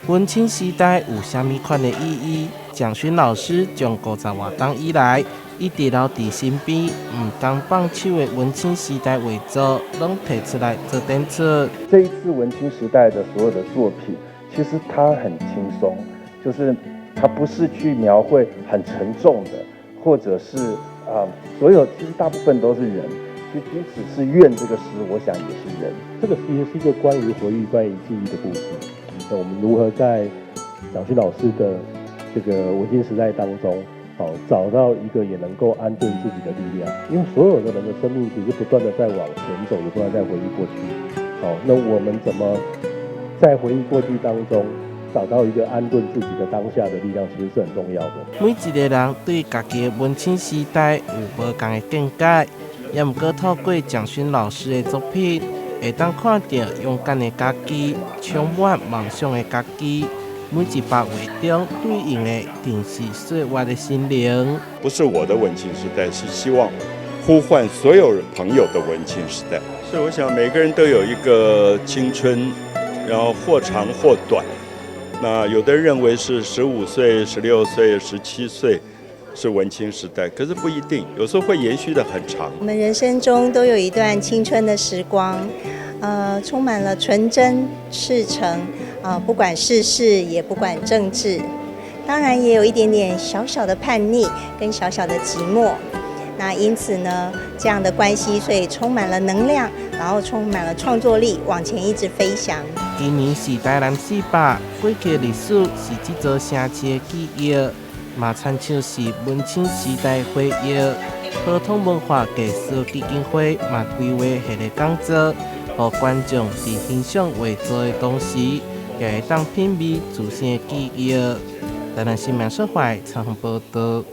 文青時代有啥物款的意義？蔣勳老師從50外冬以來，一直留佇身邊，毋甘放手的文青時代畫作，攏提出來做展出。這一次文青時代的所有的作品，其實它很輕鬆，就是它不是去描繪很沉重的，或者是啊，所有其實大部分都是人。其實即使是怨這個詩，我想也是人。這個其實是一個關於回憶、關於記憶的故事。那我們如何在蔣勳老師的這個文青時代當中，好找到一個也能夠安頓自己的力量？因為所有的人的生命其實不斷的在往前走，也不斷在回憶過去。好，那我們怎麼在回憶過去當中找到一個安頓自己的當下的力量，其實是很重要的。每一個人對家己的文青時代有無仝的見解，也毋過透過蔣勳老師的作品，會當看著勇敢的家己，充滿夢想的家己。每一幅畫中對應的，定是歲月的心靈。不是我的文青時代，是希望呼喚所有朋友的文青時代。所以我想每個人都有一個青春，然後或長或短。那有的人認為是15歲、16歲、17歲是文青時代，可是不一定，有時候會延續得很長。我們人生中都有一段青春的時光，充滿了純真、赤誠，啊，不管世事，也不管政治，當然也有一點點小小的叛逆跟小小的寂寞。那因此呢，這樣的關係，所以充滿了能量，然後充滿了創作力，往前一直飛翔。今年是台南400，過去歷史是這座城市的記憶，嘛親像是文青時代回憶。和統文化藝術基金會嘛規劃系列講座，予觀眾佇欣賞畫作的同時，也會當品味自身的記憶。台南新聞社會採訪報導。